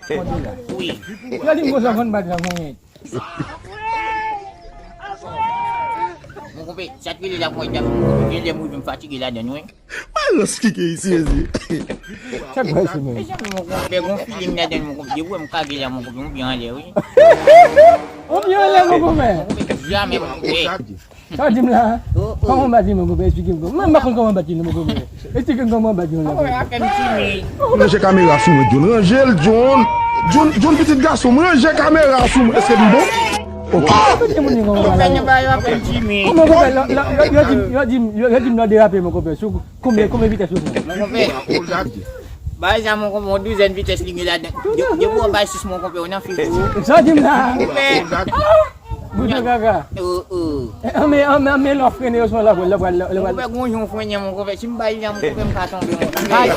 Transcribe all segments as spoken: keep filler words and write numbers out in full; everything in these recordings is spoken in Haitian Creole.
Wi. Yo di m konsa konn bat la konyen. Mon konpè, sa t rele la mwen dam, gen lè m rive m fatige ladan wi. Balans ki gen isi, mezye. Sa k pase, men? Mezanmi, mon konpè, gon feeling ladan, mon konpè. Depi w wè m kage la, mon konpè, m byen anlè, wi. Ou byen anlè, mon konpè. Mon konpè, jamè, mon konpè. Sa w di m la? Kòman w bat li, mon konpè? Esplike m kòman. Mwen, m pa konn kòman w bat li, non, mon konpè. Esplike m kòman w bat li, non, mon konpè. Ranje kamera sou mwen, John. Ranje l, John. John, John, pitit gason m, ranje kamera sou mwen. Èske m bon? Ok. Kòman w fè, yo apèn timi. Kòman w fè, yo di m, yo di m, yo di m lè w derape, mon konpè. Sou konbyen, konbyen vitès ou pran? Mon konpè. Bay sa, mon konpè, yon douzèn vitès li gen ladan. De, depi w bay sis, mon konpè, ou nan figi ou. Sa w di m la? Monpè. Bouton kaka. Oh, oh. Anmen, anmen, anmen, lè w frennen yo sou lè w pral, lè w pral, lè w pral. Monpè, gon jan w frennen, mon konpè. Si m bay li a, mon konpè, m ka tonbe, mon konpè. Ay.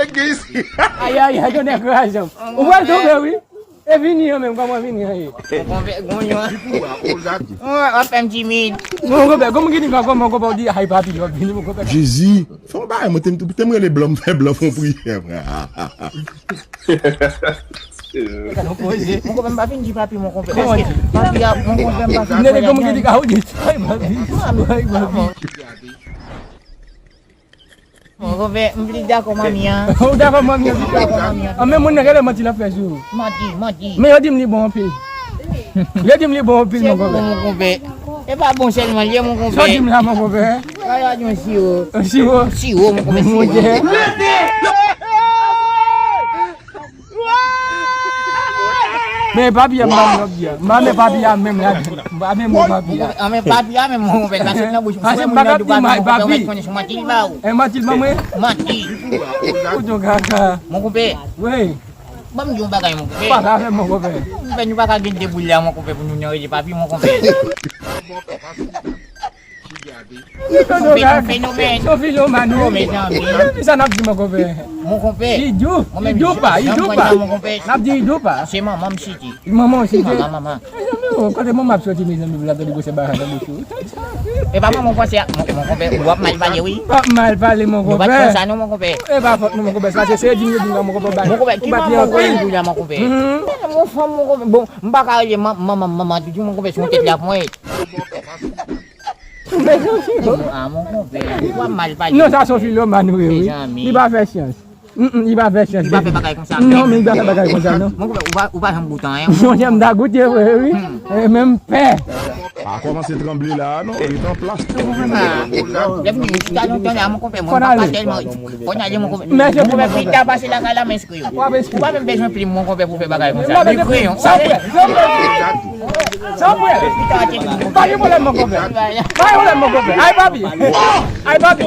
Ayayay, ayayay, ayayay, ayayay. Ou pral tonbe, wi. E vini an menm, kòman vini an ye? Mon konpè, gon yon. Ou ap fè m timid. Mon konpè, kòman ki di kòman, mon konpè, ou di ay papi, w ap vini, mon konpè. Jezi, fè yon bagay, mwen te m, te m rele blan, m fè blan fè yon priyè, frè. Mon konpè, m pa vin di papi, mon konpè. Kòman di? Papi a, mon konpè, m pa vin. Nèg kòman ki di ka ou di? Ay papi, ay papi. Mon konpè, m plis dakò manmi an. Ou dakò manmi an? Dakò manmi an. An, men moun nan, gade manti l ap fè sou ou. Manti, manti. Men yo di m li bon anpil. Yo di m li bon anpil, mon konpè. Se bon, mon konpè. E pa bon sèlman li ye, mon konpè. Sa w di m la, mon konpè? Sa yo di yon siwo. Yon siwo? Siwo, mon konpè, siwo. Mon Dye. Men papi a, m pa m lòt byen. M pa men papi a menm la. M pa men mwen papi a. An men papi a menm, mon konpè, pase nan bouch ou. Pase m pa kap di may papi. Ou mèt konnen se manti li ba ou. E manti l ban mwen? Manti. Ou di yon kaka. Mon konpè. Wi. Ban m di yon bagay, mon konpè. Pale avè m, mon konpè. Mon konpè, nou pa ka gen de boul la, mon konpè, pou nou nan rele papi, mon konpè. Yon fenomèn. Yon fenomèn, wi. Oh, mezanmi. Mezanmi, sa n ap di, mon konpè? Mon konpè. Idou. Idou pa, idou pa. N ap di idou pa. Se manman m site. Manman w site? Manman, manman. Mezanmi, oh, kote manman ap soti, mezanmi, pou l ap tande gwosè bagay nan bouch ou? E pa manman w panse a, mon, mon konpè, w ap mal pale, wi. W ap mal pale, mon konpè. Nou pa t konsa, non, mon konpè. E pa fòt nou, mon konpè. Se paske se di m yo di m la, mon konpè, bay. Mon konpè, ki manman w konpè, mon konpè? Mon fanm, mon konpè. Bon, m pa ka rele manman, manman, manman, tout, mon konpè, se yon tèt la pwen. Mezanmi. Ah, mon konpè, ou pa mal pale. Non, sa se yon filomàn, wi, wi. Mezanmi. Li pa fè syans. Mm, mm, li pa fè syans. Li pa fè bagay konsa. Non, men li pa fè bagay konsa, non. Mon konpè, ou pa, ou pa janm goute anyen, wi. Monchè, m ta goute vre, wi. Hmm. E menm pè. Pa kòmanse tranble la, non. Ret an plas. Lè fini, ou chita lontan la, mon konpè, mwen pa tèlman. Fò n ale, mon konpè. Mèsi, mon konpè, pita pase lakay la, men Ou pa menm bezwen plim, mon konpè, pou fè bagay konsa. Ni kreyon. Sanpre, sanpre. Sanpre. Pa gen pwoblèm, mon konpè. Pa gen pwoblèm, mon konpè. Ay, papi. Ay, papi.